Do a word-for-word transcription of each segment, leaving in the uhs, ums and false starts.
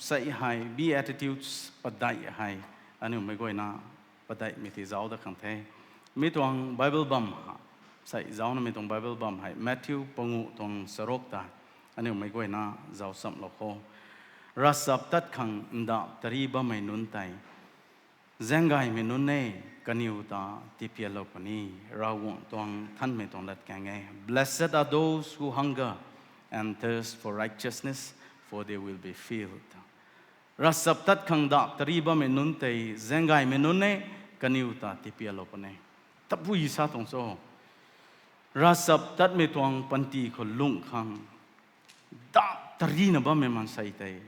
Sei hei Beatitudes padeih hei aniu mei guayna padeihmei ti zauc dat khang the. Mi tuang Bible bam ha, sei zaucnamei tuang Bible bam hei Matthew panguh tuang charuk ta aniu mei guayna zauc chamlou kho. Ravchaptat khang ndap tari bammei nunc tei zaenggaymei nunc e, kaniw ta tipiatlou puni. Ravguangc tuang thanmei tuang latkaeng e. Blessed are those who hunger and thirst for righteousness, for they will be filled. Ravchaptat khang ndap tari bammei nunc tei zaenggaymei nunc e, kaniw ta tipiatlou puni. Tabui sa tuang cho? Ravchaptatmei tuang panty khou lungh khang ndap tarina bammei maansei tei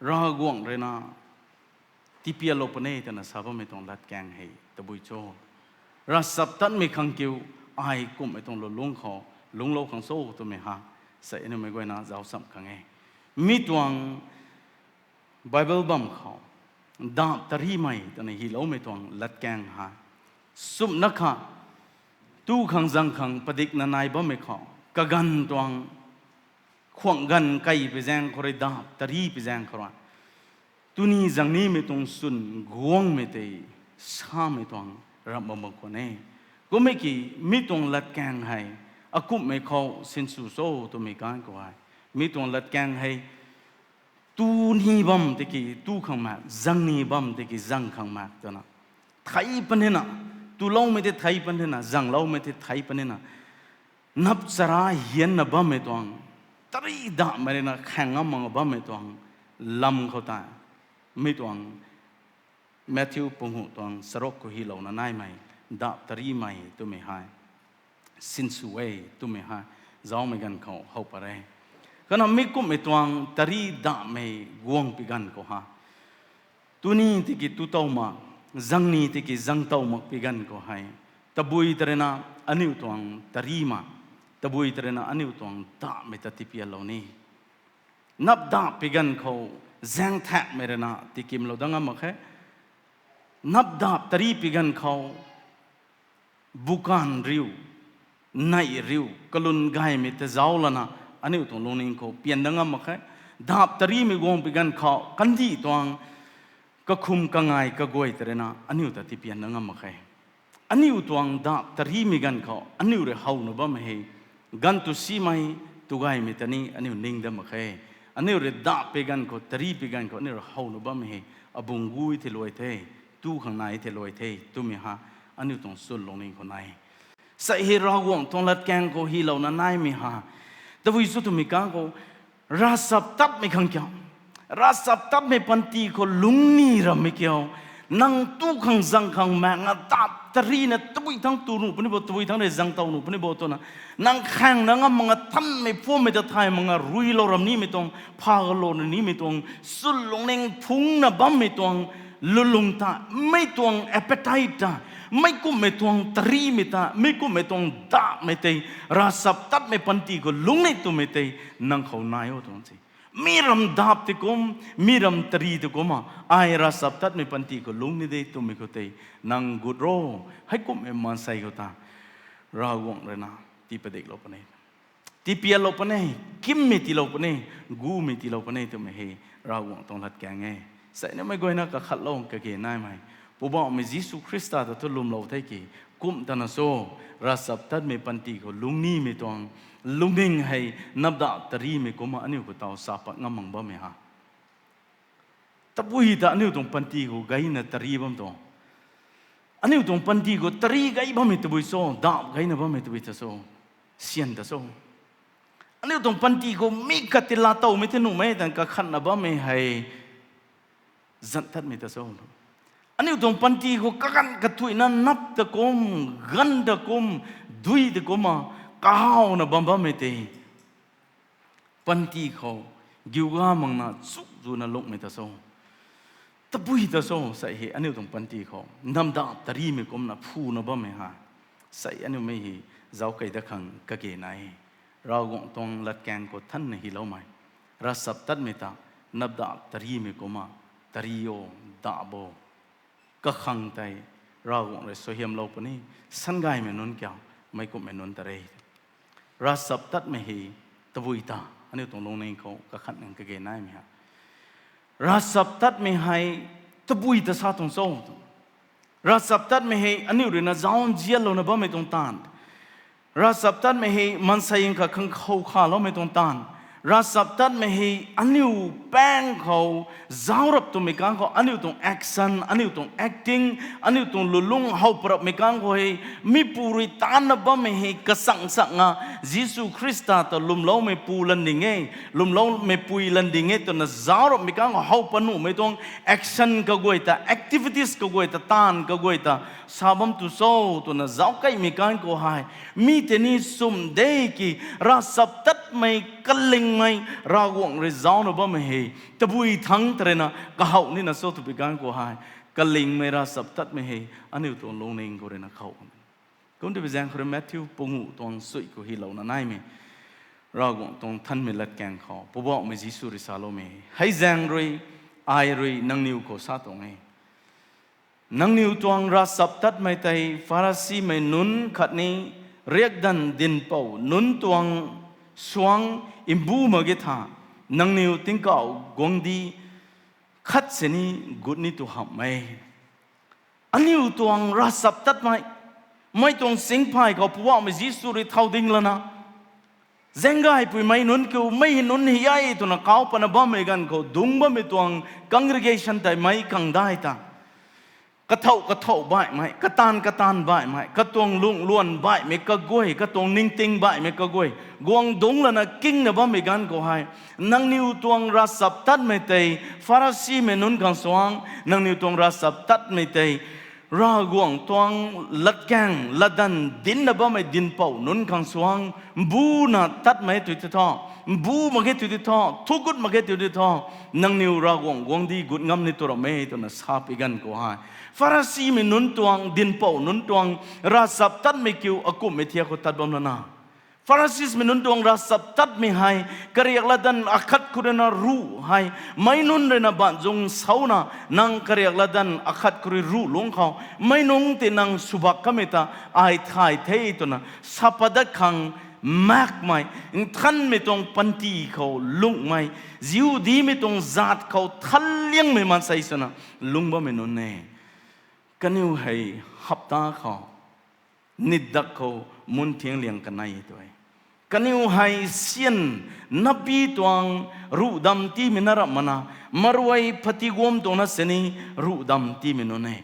Ravguangc rui na tipiatlou puni twna sa bammei tuang latkaeng hei tabui cho? Ravchaptatmei khang kiu ai kumhmei tuang lulungc khou lungclou khang cho twmei ha, sei aniu mei guayna zauc cham khang e. Mi tuang Bible bam khou ndap tarimei twna hyloumei tuang latkaeng ha, sumna kha tu khang zang khang padikna nai bammei khou kaganv tuang khwang ganv kei pui zaeng khou rui, ndap tari pui zaeng khou rui tuni zang nimei tuang swn guangmei tei samei tuang ramh bam bam khwan e. Kummei ki mi tuang latkaeng hei akumhmei khou sinsw cho twmei ganv khou hei, mi tuang latkaeng hei tu ni bam tiki tu khang mak, zang ni bam tiki zang khang mak twna thei panina, tuloumei tei thei panina, zangloumei tei thei panina, napchara hianna bammei tuang, tari ndapmei rui na khaeng ngam mak bammei tuang lam khou tei mi tuang Matthew panguh tuang charuk khou hylouna naimei ndap tarimei twmei hei sinsw e twmei hei zaucmei ganv khou how pat re. Kana mi kumhmei tuang tari ndapmei guang pui ganv khou ha, tuni tiki tu tow mak, zang ni tiki zang tow mak pui ganv khou hei, tabui ta rui na aniu tuang tari mak, tabui ta rui na aniu tuang ndapmei ta tipiatlou ni. Napdap pui ganv khou zaengthakmei rui na tikimlou dat ngam mak khe. Napdap tari pui ganv khou bukanv riu, neih riu, kalun gaymei ta zauc lana aniu tuang lungning khou pian dat ngam mak khe. Ndap tarimei guang pui ganv khou kandih tuang kakhum kangai kaguay ta rui na aniu ta tipian dat ngam mak khe. Aniu tuang ndap tarimei ganv khou aniu rui howna bammei hei ganv tu simei, tu gaymei ta ni aniu ning dat mak khe. Aniu rui ndap pui ganv khou, tari pui ganv khou aniu rui howna bammei hei abung gui thei luai the, tu khang nai thei luai the twmei ha aniu tuang swn lungning khou nai. Sei hei Ravguangc tuang latkaeng khou hylouna naimei ha, tabui cho twmei ganv khou, ravchaptatmei khang kiu, ravchaptatmei panty khou lungc ni rammei kiu, nang tu khang zang khang mak nga ndap tarina tabui thangc tu nuh puni bo, tabui thangc rui zang tow nuh puni bo twna nang khaengna ngam mak nga, thanmei phuammei ta thay mak nga ruilou ram nimei tuang, pha kalou nimei tuang, swn lungning phungcna bammei tuang lulung ta, mei tuang appetite ta, mei kumhmei tuang tarimei ta, mei kumhmei tuang ndapmei tei, ravchaptatmei panty khou lungc ni twmei tei nang khou nai o tuang se. Mi ram ndap tei kum, mi ram tari tei kumna, ai ravchaptatmei panty khou lungc ni de twmei khou tei nang gut ro, heikumhmei maansei khou ta Ravguangc rui na tii padiklou puni. Tipiatlou puni, kimmei tiilou puni, gumei tiilou puni twmei hei Ravguangc tuang latkaeng e. Sei aniu mei guayna kakhatlou kage naimei, Poubauhmei Jisu Khrista ta thu lwmlou the ki, kum tana cho, ravchaptatmei panty khou lungc nimei tuang lungning hei napdap tarimei kumna aniu khou taw sa pat ngam mak bammei ha. Tabui ta aniu tuang panty khou gayna tari bam tuang, aniu tuang panty khou tari gay bammei tabui cho, ndap gayna bammei tabui ta cho, syan ta cho? Aniu tuang panty khou mi khat ti laa towmei the nuhmei tan kakhatna bammei hei zanc tatmei ta cho? Aniu tuang panty khou kaganv kathuina nap ta kum, ganv ta kum, dui ta kumna kahawna bam bammei tei panty khou giuga makna chukzuna lungcmei ta cho? Tabui ta cho sei hei aniu tuang panty khou napdap tarimei kumna phuna bammei ha? Sei aniu mei hei zauckei dat khang kage nai. Ravguangc tuang latkaeng khou thanna hyloumei, ravchaptatmei ta napdap tarimei kumna tari o, ndap bo. Kakhang tei Ravguangc rui suaihiamlou puni, sangaymei nunc kiu, meic kumhmei nunc ta re. Ravchaptatmei hei tabui ta aniu tuang lungning khou kakhat nang kage naimei ha? Ravchaptatmei hei tabui ta sa tuang cho? Ravchaptatmei hei aniu ruina zauc nzianlouna bammei tuang taanv. Ravchaptatmei hei maansei kha khang khou khaloumei tuang taanv. Ravchaptatmei hei aniu paeng khou zauc rap twmei kang khou aniu tuang action, aniu tuang acting, aniu tuang lulung how parapmei kang khou hei, mipu rui taanna bammei hei kachang chang a, Jisu Khrista ta lwmloumeipu lan ding e, lwmloumeipui lan ding e twna zauc rapmei kang khou how panuhmei tuang action kaguay ta, activities kaguay ta, taanv kaguay ta sa bam tu cho twna zauc kaimei kang khou hei, mi tei ni sum de ki, ravchaptatmei kalingmei Ravguangc rui zaucna bammei hei tabui thangc ta ruina kahow nina cho twpui kang khou hei, kalingmei ravchaptatmei hei aniu tuang lungning khou ruina khou. Kum twpui zaeng khou rui Matthew panguh tuang sui khou hylouna naimei, Ravguangc tuang Nthanmei latkaeng khou Poubauhmei Jisu rui saloumei, hei zaeng rui, ai rui nangniw khou sa tuang e. Nangniw tuang ravchaptatmei tei Pharisimei nunc khatni riakdanv dinhpouc nunc tuang suang mbu mak ge tha, nangniw tingkauh guangcdic khat sini gut ni tu hamh e. Aniu tuang ravchaptatmei, mei tuang singphay khou Poubauhmei Jisu rui thau ding lana, zaeng gaypuimei nunc kiu, mei hei nunc hei e twna kau patna bammei ganv khou dungc bammei tuang congregation tei meic kangdai ta, kathauh kathauh baihmei, kataanv kataanv baihmei, katuang lungh luan baihmei kaguay, katuang ningting baihmei kaguay guang dungc lana kingna bammei ganv khou hei, nangniw tuang ravchaptatmei tei Pharisimei nunc khang suang, nangniw tuang ravchaptatmei tei Ravguangc tuang latkaeng latdanv dincna bammei dinhpouc nunc khang suang, mbuna tatmei tw ti tho, mbu mak ge tw ti tho, thugut mak ge tw ti tho, nangniw Ravguangc guangcdic gut ngam ni tu ramh e twna sapui ganv khou hei, Pharisimei nunc tuang, dinhpouc nunc tuang ravchaptatmei kiu akumhmei thiak khou tat bam lana, Pharisimei nunc tuang ravchaptatmei hei, kariak latdanv akhat khou ruina ruh hei, meic nunc ruina banzung souna, nang kariak latdanv akhat khou rui ruh lungc khou, meic nunc tei nang swbak kamei ta ai thay the twna sa pat dat khang makmei, nthanmei tuang panty khou lunghmei, Jihudimei tuang zaat khou thanliangmei maansei swna lungc bammei nunc e. Kaniw hei hapta khou nitdak khou mun thiang liang kanei tu e. Kaniw hei syan napi tuang ruhdam tiimei na rap mana, maruai phatigum tuang na sini ruhdam tiimei nunc e.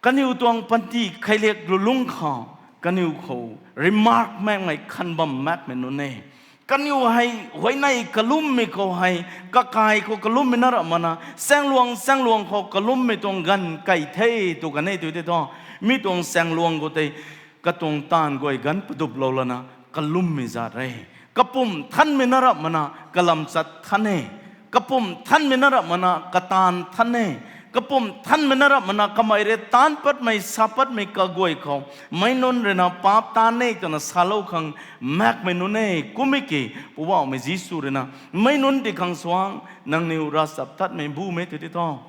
Kaniw tuang panty kheiliak lulungc khou, kaniw khou remark makmei, khan bam makmei nunc e. Kaniw hei huayney kalummei khou hei, kakai khou kalummei na rap mana, saengluang saengluang khou kalummei tuang ganv kei the tw kan e tw tei thu, mi tuang saengluang khou tei katuang taanv guay ganv paduplou lana kalummei zaat e. Kapumc thanmei na rap mana kalam chat than e. Kapumc thanmei na rap mana kataanv than e. Kapumc thanmei na rap mana kamei rui taanc patmei, sa patmei kaguay khou meic nunc ruina paap taanv e twna salou khang makmei nunc e. Kummei ki Poubauhmei Jisu ruina meic nunc di khang suang, nangniw ravchaptatmei mbumei tw ti tho,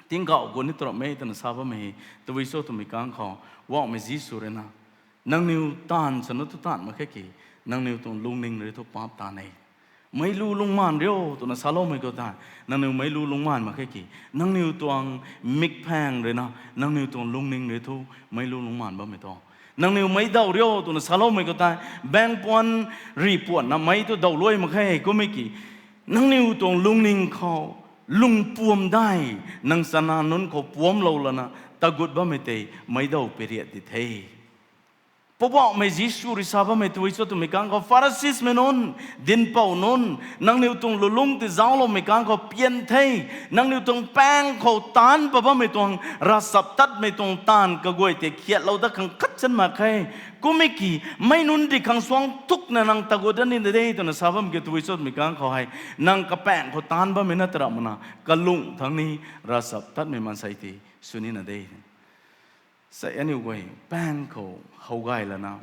tingkauh gut ni tu ramh e twna sa bammei hei tabui cho twmei kang khou, Poubauhmei Jisu ruina, nangniw taanv swna tu taanv mak khe ki, nangniw tuang lungning rui thu paap taanv e. Meic lu lungcmaanv rio twna saloumei khou tei, nangniw meic lu lungcmaanv mak khe ki, nangniw tuang mikphaeng ruina nangniw tuang lungning rui thu meic lu lungcmaanv bammei tho. Nangniw meic daw rio twna saloumei khou tei, baengpuan rih puanna meic tu daw luai mak khe kummei ki, nangniw tuang lungning khou lungpuam dai, nang chana nunc khou puamclou lana tagut bammei tei meic daw piriat di the. Poubauhmei Jisu rui sa bammei tw cho twmei kang khou, Pharisimei nunc, dinhpouc nunc, nangniw tuang lulungc tei zaucloumei kang khou pian the, nangniw tuang paeng khou taanc pat bammei tuang, ravchaptatmei tuang taanv kaguay tei khiatlou dat khang khat chan mak khe. Kummei ki, meic nunc di khang suang thukna nang tagut dat nina de twna sa bam ki tw cho twmei kang khou hei, nang kapaeng khou taanc bammei na ta rap mana, kalung thangc ni ravchaptatmei maansei tei sw nina de. Sei aniu guay paeng khou how gay lana,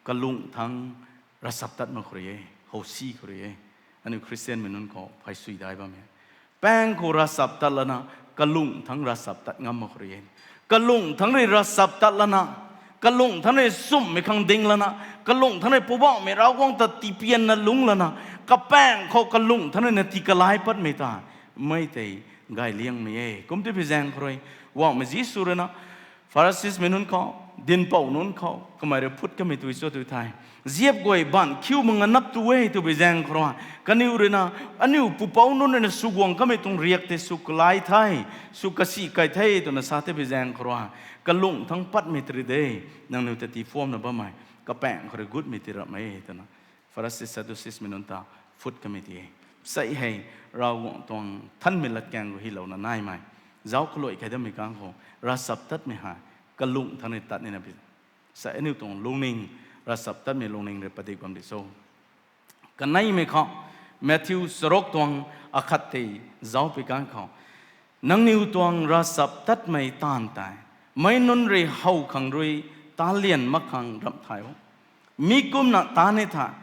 kalung thangc ravchaptat mak khou rui e, how si khou rui e. Aniu Khristianmei nunc khou phay sui dai bam e. Paeng khou ravchaptat lana, kalung thangc ravchaptat ngam mak khou rui e. Kalung thangc rui ravchaptat lana, kalung thangc rui sumhmei khang ding lana, kalung thangc rui Poubauhmei Ravguangc ta tipianna lungc lana, kapaeng khou kalung thangc ruina tii kalai patmei ta mei tei gay liangmei e. Kum tipui zaeng khou rui, Poubauhmei Jisu rui na, Phariseesmei nunc khou, dinhpouc nunc khou kamei rui phut kamei tui cho tu the. Ziap guay baanc khiu mak nga nap tu e twpui zaeng khou rui, kaniw rui na, aniu pupouc nunc rui na sw guang kamei tuang riak tei sw kalai the, sw kasi kai the twna sa tipui zaeng khou rui, kalung thangc patmei tei rui de, nangniw ta tii phuamna bammei, kapaeng khou rui gutmei tei ramh e twna Pharisees, Sadduceesmei nunc ta phut kamei tei e. Sei hei, Ravguangc tuang thanmei latkaeng khou hylouna naimei, zauc kaluai kai dammei kang khou, ravchaptatmei hei, kalung thangc rui tat nina pi. Sei aniu tuang lungning, ravchaptatmei lungning rui padik bam di cho. Kaneimei khou, Matthew charuk tuang akhat tei zauc pi kang khou, nangniw tuang ravchaptatmei taanv tei meic nunc rui how khang rui talian mak khang ramh thay o. Mi kumna tat ni tha,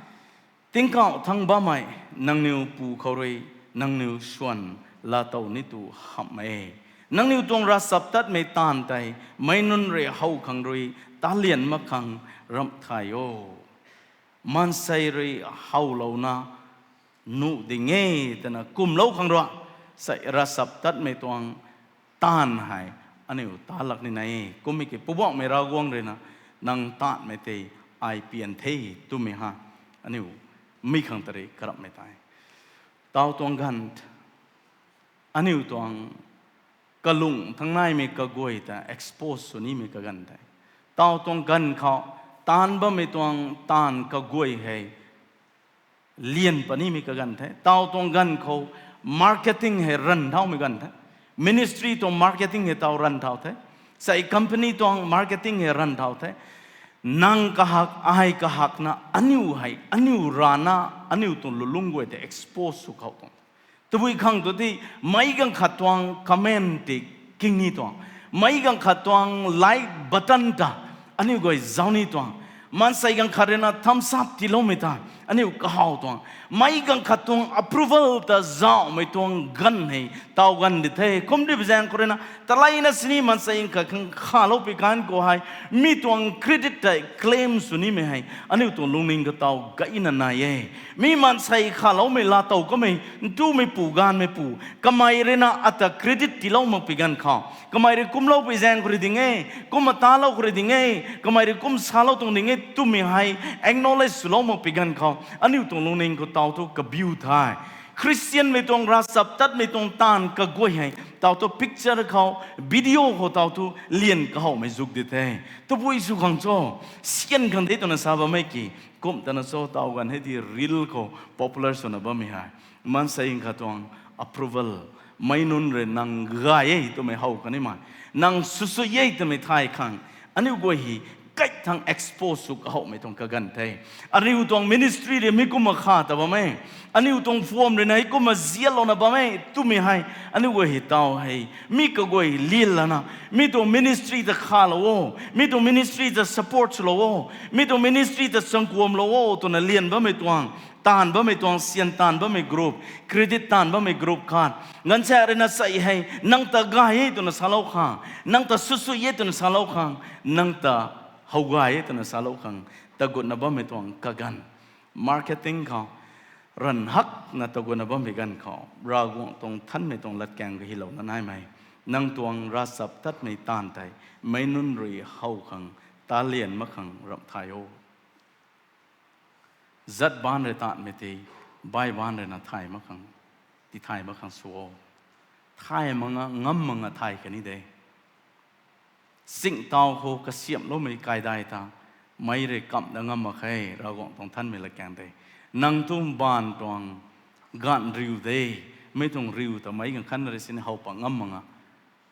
tingkauh thangc bammei nangniw Pu khou rui nangniw swan laatow ni tu hamh e. Nangniw tuang ravchaptatmei taanv tei meic nunc rui how khang rui talian mak khang ramh thay o. Maansei rui howlouna nuh ding e twna kumlou khang rui, sei ravchaptatmei tuang taanv hei aniu ta lak nina e. Kummei ki Poubauhmei Ravguangc rui na, nang taanvmei tei ai pian the twmei ha, aniu mi khang ta rui karamhmei tei, tau tuang ganv, aniu tuang kalung thangc naimei kaguay ta expose sw nimei kaganv the. Tau tuang ganv khou, taanv bammei tuang taanv kaguay hei lian pat nimei kaganv the. Tau tuang ganv khou, marketing hei ranv thaumei ganv the. Ministry tuang marketing hei tau ranv thau the. Sei company tuang marketing hei ranv thau the. Nang kahak, ai kahakna, aniu hei, aniu rana, aniu tuang lulung guay tei expose sw khou tuang. Tabui khang tu tei, meic ganv khat tuang comment tei king ni tuang. Meic ganv khat tuang like button ta aniu guay zauc ni tuang. Maansei ganv khat rui na thumbs up tiiloumei ta aniu kahaw tuang. Meic ganv khat tuang approval ta zauhmei tuang ganv hei tau ganv di the. Kum di zaeng khou rui na, taleina sini maansei ganv khat khang khalou pi ganv khou hei, mi tuang credit tei claim sw nimei hei aniu tuang lungning khou tau gayna nai e. Mi maansei khaloumei laatow kamei, ntumeipu, gaanvmeipu, kamei rui na ata credit tiilou mak pi ganv khou, kamei rui kumlou pi zaeng khou rui ding e, kumna talou khou rui ding e, kamei rui kum salou tuang ding e twmei hei acknowledge swlou mak pi ganv khou, aniu tuang lungning khou tau thu kabiu the. Khristianmei tuang ravchaptatmei tuang taanv kaguay hei tau thu picture khou, video khou tau thu lian kahowmei zuk di the. Tabui sw khang cho, sian khang de twna sa bammei ki, kum tana cho, tau ganv hei di reel khou popular swna bammei hei, maansei ganv khat tuang approval, meic nunc rui nang gay e twmei how kanimei, nang swsui e twmei thay khang, aniu guay hei kai thangc expose sw kahowmei tuang kaganv the. Aniu tuang ministry rui mi kumna kha ta bam e, aniu tuang phuam rui na hei kumna zianlouna bam e twmei hei, aniu guay hei tau hei, mi kaguay lian lana, mi tuang ministry ta khalou o, mi tuang ministry ta support swlou o, mi tuang ministry ta changkuamlou o twna lian bammei tuang, taanv bammei tuang, sian taanv bammei group, credit taanv bammei group khat, ganvsaekc rui na sei hei, nang ta gay e twna salou khang, nang ta swsui e twna salou khang, nang ta how gay e twna salou khang, tagutna bammei tuang kaganv. Marketing khou, ranv hakna tagutna bammei ganv khou, Ravguangc tuang thanmei tuang latkaeng khou hylouna naimei, nang tuang ravchaptatmei taanv tei meic nunc rui how khang, talian mak khang ramh thay o. Zat baanc rui taanvmei tei, bai baanc rui na thay mak khang, tithay mak khang sw o. Thay mak nga, ngam mak nga thay kani de. Singtau khou kasiamhloumei kaidai ta, meic rui kamh da ngam mak khe, Ravguangc tuang thanmei latkaeng tei. Nang tuang baanv tuang ganv riu de, mei tuang riu ta meic ganv khat na rui sini how pat ngam mak nga,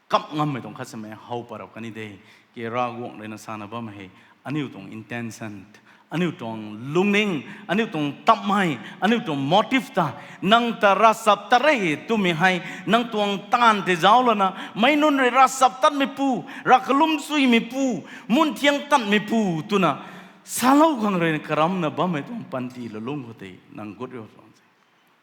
kamh ngammei tuang khat samei how pat rap kani de. Ki Ravguangc rui na sana bammei hei, aniu tuang intention, aniu tuang lungning, aniu tuang tapmei, aniu tuang motive ta, nang ta ravchaptat re twmei hei, nang tuang taanv tei zauc lana, meic nunc rui ravchaptatmeipu, ravkalum chuimeipu, munthiang tanmeipu twna salou khang rui karamna bammei tuang panty lulung khou tei nang gut riu tuang se.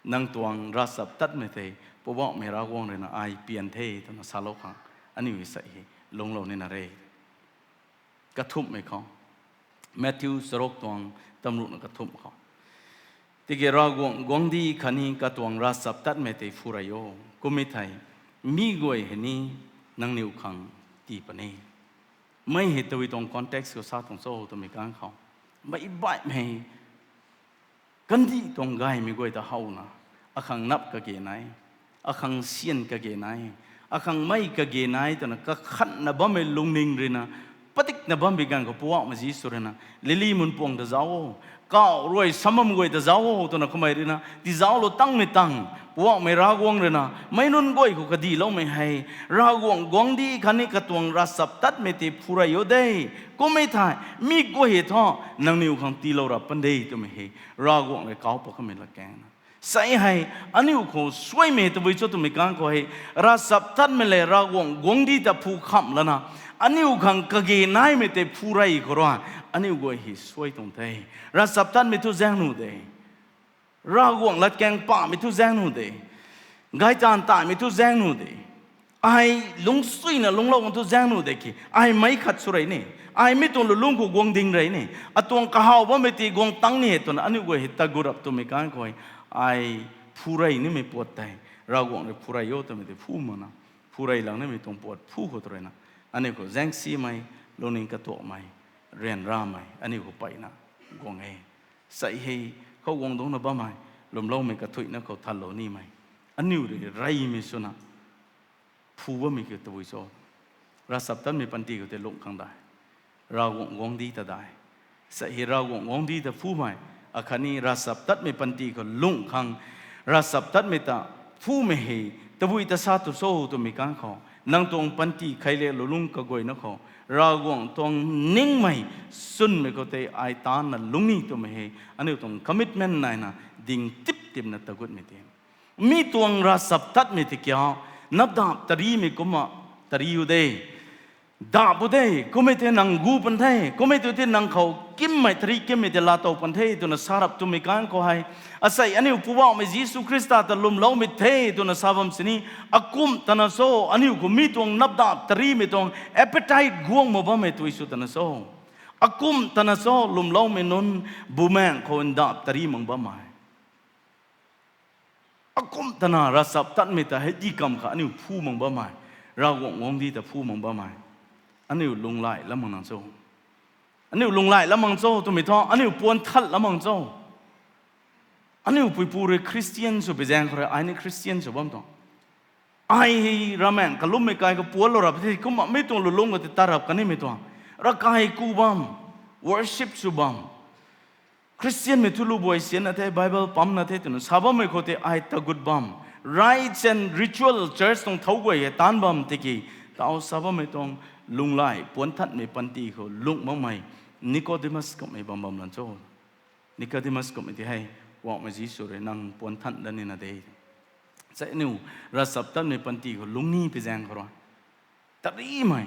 Nang tuang ravchaptatmei tei, Poubauhmei Ravguangc rui na ai pian the twna salou khang, aniu hei sei hei lungclou nina re. Kathumhmei khou, Matthew charuk tuang tamruhna kathumh khou, Tiki Ravguangc guangcdic khatni katuang ravchaptatmei tei phu rey o. Kum e thei, mi guay hei ni nangniw khang tii puni. Mei hei tabui tuang context khou sa tuang cho twmei kang khou, mei baihmei kandih tuang gaymei guay ta howna, akhang nap kage nai, akhang syan kage nai, akhang mei kage nai twna kakhanna bammei lungning ruina, padikna bam bi ganv khou Poubauhmei Jisu ruina, Lily Munpuang ta zauc o, kauh ruai samam guay ta zauc o twna kamei ruina tizauclou tangmei tang, Poubauhmei Ravguangc ruina meic nunc guay khou kadihloumei hei, Ravguangc guangcdic khatni katuang ravchaptatmei tei phu rey o de. Kum e thei, mi guay hei thu nangniw khang tiilou rap pan de twmei hei, Ravguangc rui kauc pat kamei latkaeng na. Sei hei, aniu khou suaimei tabui cho twmei kang khou hei, ravchaptatmei lev Ravguangc guangcdic ta phu khamh lana, aniu khang kage naimei tei phu rey khou rui, aniu guay hei suai tuang the. Ravchaptatmei thu zaeng nuh de. Ravguangc latkaeng pahmei thu zaeng nuh de. Gaytaanv taimei thu zaeng nuh de. Ai lungcsuina lungclou khang thu zaeng nuh de ki. Ai meic khat sw rey ni. Ai mi tuang lulungc khou guang ding rey ni. Atuang kahaw bammei tei guang tang ni e twna aniu guay hei tagut rap twmei kang khou hei, ai phu rey nimei puat tei, Ravguangc rui phu rey o twmei tei phu makna, phu rey lang nimei tuang puat phu khou tw ruina, aniu khou zaengsimei, lungning katuakmei, ryanramei aniu khou peyna guang e. Sei hei, khou guang dungcna bammei, lwmloumei kathuicna khou thanlou nimei, aniu rui reymei swna phu bammei kiu tabui cho. Ravchaptatmei panty khou tei lungh khang dai, Ravguangc guangcdic ta dai. Sei hei Ravguangc guangcdic ta phumei, akhatni ravchaptatmei panty khou lungh khang, ravchaptatmei ta phumei hei tabui ta sa tu cho twmei kang khou, nang tuang panty kheiliak lulungc kaguayna khou, Ravguangc tuang ningmei, swnmei khou tei ai taanna lungc ni twmei hei aniu tuang commitment naina ding tip tipna tagutmei tei. Mi tuang ravchaptatmei tei kiu, napdap tarimei kumna tari u de. Dap u de, kummei tei nang gu pan the, kummei tu tei nang khou kimmei tari kimmei tei laatow pan the twna sa rap twmei kang khou hei, asei aniu Poubauhmei Jisu Khrista ta lwmloumei the twna sa bam sini, akumh tana cho, aniu khou mi tuang napdap tarimei tuang appetite guang mak bammei tui sw tana cho. Akumh tana cho, lwmloumei nunc bumaengh khou ndap tari mak bammei. Akumh tana ravchaptatmei ta hei di kam kha aniu phu mak bammei, Ravguangc guangcdic ta phu mak bammei. Aniu lunghlaic lam mak nang cho. Aniu lunghlaic lam mak cho twmei thu, aniu puan that lam mak cho. Aniu puipu rui Christian sw pi zaeng khou rui, ai ni Christian sw bam tuang. Ai hei ravmaengc kalummei kai khou puanlou rap the, kumna mi tuang lulungc khou tei tat rap kanimei tuang. Ravkai ku bam, worship sw bam, Christianmei thu lubuai sianna the, Bible pamna the twna sa bammei khou tei ai tagut bam. Rites and ritual church tuang thau guay hei taanc bam tiki, tau sa bammei tuang lunghlaic puan thatmei panty khou lungh makmei Nicodemus kumhmei bam bam lan cho. Nicodemus kumhmei tei hei, Poubauhmei Jisu rui nang puan than dat nina de. Sei aniu ravchaptatmei panty khou lungc ni pi zaeng khou rui, tarimei,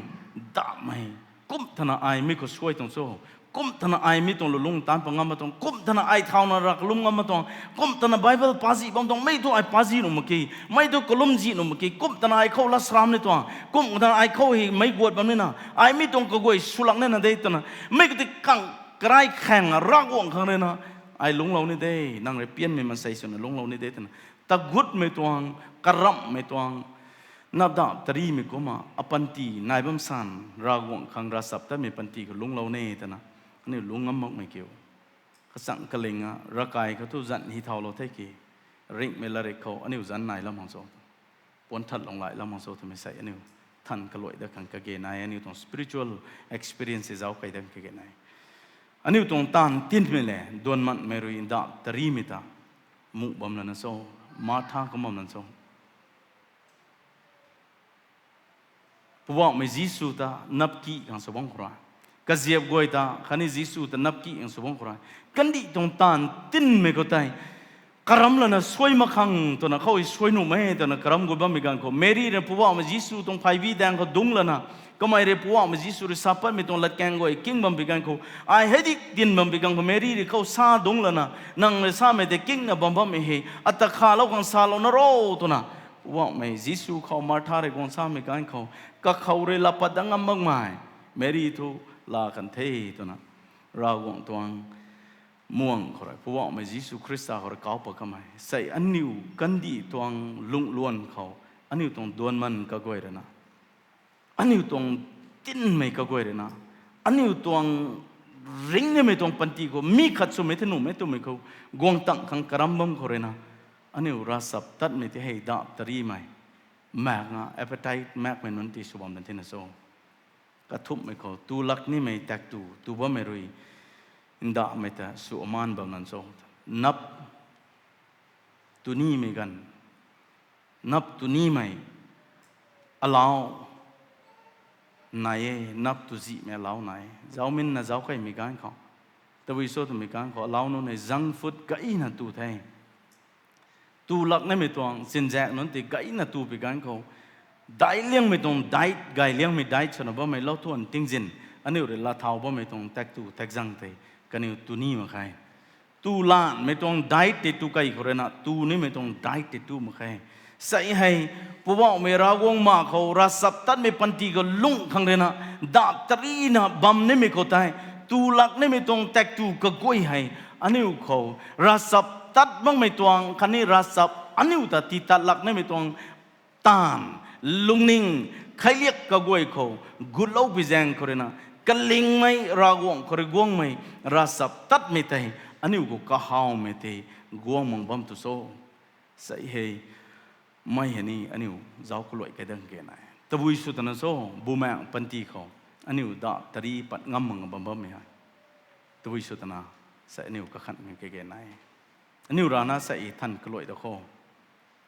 dapmei, kumh thana ai mi khou suai tuang cho, kumh thana ai mi tuang lulungc taanc pat ngam mak tuang, kumh thana ai thauna rav kalum ngam mak tuang, kumh thana Bible pazih bam tuang, mei thu ai pazih nuh mak ki, mei thu kalum zih nuh mak ki, kumh thana ai khou lat saram ni tuang, kumh thana ai khou hei meic guat bam nina, ai mi tuang kaguay swlak nina de twna, mei khou tei kang karai khaeng Ravguangc khang ruina, ai lungclou ni de, nang rui pianmei maansei swna lungclou ni de twna, tagutmei tuang, karamhmei tuang, napdap tarimei kumna apanty nai bam san, Ravguangc khang ravchaptatmei panty khou lungclou ni twna, aniu lungc ngam makmei kiu. Kachang kaling a, ravkai khou thu zanc hi thaulou the ki, ringhmei latrik khou aniu zanc nai lam mak cho, puan that lunghlaic lam mak cho twmei sei aniu than kaluai dat khang kage nai, aniu tuang spiritual experience zauc kai dat kage nai. Aniu tuang taanv tinmei le duanmanmei rui ndap tarimei ta muh bam lana cho, Martha kum bam lana cho. Poubauhmei Jisu ta napki khang sw bam khou rui, kaziap guay ta khatni Jisu ta napki khang sw bam khou rui, kandih tuang taanv tinmei khou tei karam lana suai mak khang twna khou suai nuhmei twna karam guay bammei ganv khou, Mary rui Poubauhmei Jisu tuang phay bi daeng khou dungc lana, kamei rui Poubauhmei Jisu rui sa patmei tuang latkaeng guay king bam bi ganv khou, ai hei di tin bam bi ganv khou Mary rui khou sa dungc lana, nang rui samei tei kingna bam bammei hei ata khalou khang salou na ro twna, Poubauhmei Jisu khou Martha rui guang samei ganv khou, kakhou rui laa pat dat ngam makmei, Mary thu laa kan the twna, Ravguangc tuang muang khou rui, Poubauhmei Jisu Khrista khou rui kauc pat kamei sei aniu kandih tuang lungh luan khou, aniu tuang duanman kaguay rui na, aniu tuang tinmei kaguay rui na, aniu tuang ringnimei tuang panty khou mi khat swmei the nuhmei twmei khou guang tang khang karam bam khou rui na, aniu ravchaptatmei tei hei dap tarimei, maek na appetite maekmei nunc ti sw bam na thina cho. Kathumhmei khou tu lak nimei tak tu tu bammei rui ndauhmei ta sw aman bam nan cho. Nap tu nimei ganv, nap tu nimei alau nai e, nap tu zihmei alau nai e. Zauminna zauc kaimei ganv khou, tabui cho twmei ganv khou alau nunc hei junk food gayna tu the. Tu lak nimei tuang chinzaek nunc tei gayna tu pi ganv khou, daic liangmei tuang diet, gay liangmei diet swna bammei lou thuan tingzin, aniu rui laa thau bammei tuang tak tu tak zang tei kaniw tu ni mak khe. Tu lanmei tuang diet tei tu kei khou rui na, tu nimei tuang diet tei tu mak khe. Sei hei, Poubauhmei Ravguangc ma khou ravchaptatmei panty khou lungh khang rui na, dap tarina bam nimei khou tei, tu lak nimei tuang tak tu kaguay hei, aniu khou ravchaptat makmei tuang khatni ravchap aniu ta titat lak nimei tuang taanv, lungning, kheiliak kaguay khou gutlou pi zaeng khou rui na, kalingmei Ravguangc khou rui guangmei ravchaptatmei tei, aniu khou kahawmei tei guang mak bam tu cho. Sei hei, mei hei ni aniu zauc kaluai kai dang ke nai. Tabui sw twna cho, bumaengc panty khou aniu dap tari pat ngam mak bam bammei hei. Tabui sw twna, sei aniu kakhan ke ke nai. Aniu rana sei than kaluai da khou,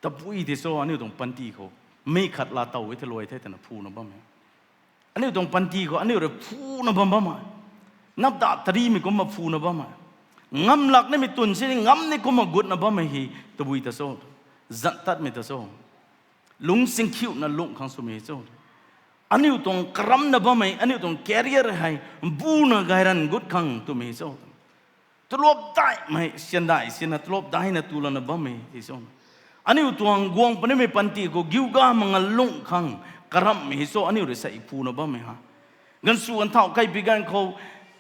tabui tei cho aniu tuang panty khou mei khat laa tow e the luai the twna phuna bam e. Aniu tuang panty khou aniu rui phuna bam bam e. Nap dap tarimei kumna phuna bam e. Ngam lak nimei twn si ni ngam ni kumna gutna bammei hei tabui ta cho, zan tatmei ta cho, lungc singkhiuna lungh khang swmei cho. Aniu tuang karamna bammei, aniu tuang career hei buna gayran gut khang twmei cho. Tulop daihmei, syan daih syanna tulop daihna tulana bammei ti cho. Aniu tuang guang punimei panty khou giuga manga lungh khang karamhmei hei cho aniu rui sei phuna bammei ha. Ganvsw ganvthauh kaibi ganv khou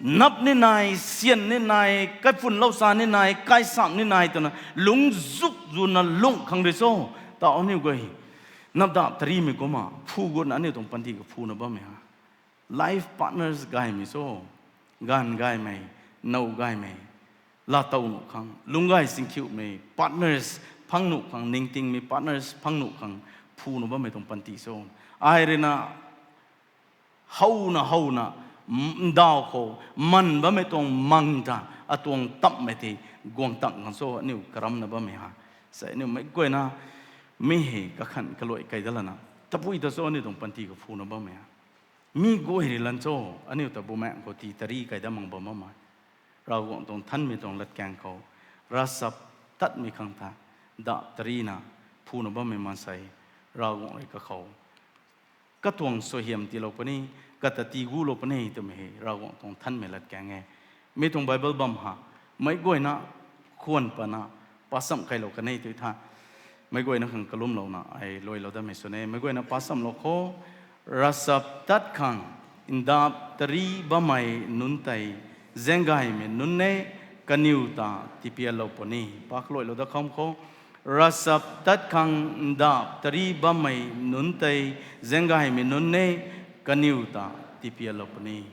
nap ni nai, syan ni nai, kaiphunlou sa ni nai, kaisam ni nai twna lungc zuk zuna lungh khang rui cho. Tau aniu guay nap dap tarimei kumna phu gutna aniu tuang panty khou phuna bammei ha. Life partners gaymei cho, ganv gaymei, now gaymei, laatow nuh khang, lungc gay singkhiumei partners phang nuh khang, ningtingmei partners phang nuh khang phuna bammei tuang panty cho. Ai rui na howna howna, ndauh khou man bammei tuang mang ta, atuang tamhmei tei guang tang khang cho aniu karamna bammei ha. Sei aniu meic guayna, mi hei kakhan kaluai kai da lana, tabui ta cho aniu tuang panty khou phuna bammei ha. Mi guay rui lan cho, aniu ta bumaengc khou ti tari kai da mak bam bammei. Ravguangc tuang nthanmei tuang latkaeng khou, ravchaptatmei khang ta, dap tarina phuna bammei maansei, Ravguangc rui kakhou katuang suaihiam tiilou puni, kata tii gulou puni twmei hei Ravguangc tuang nthanmei latkaeng e. Mi tuang Bible bam ha, meic guayna khwan pana, pasamh kailou kan e tw tha. Meic guayna khang kalumlouna ai luailou damei sw e. Meic guayna pasamhlou kho, ravchaptat khang ndap tari bammei nunc tei zaenggaymei nunc e, kaniw ta tipianlou puni. Pak luailou da kham kho, ravchaptat khang ndap tari bammei nunc tei zaenggaymei nunc e, kaniw ta tipianlou puni.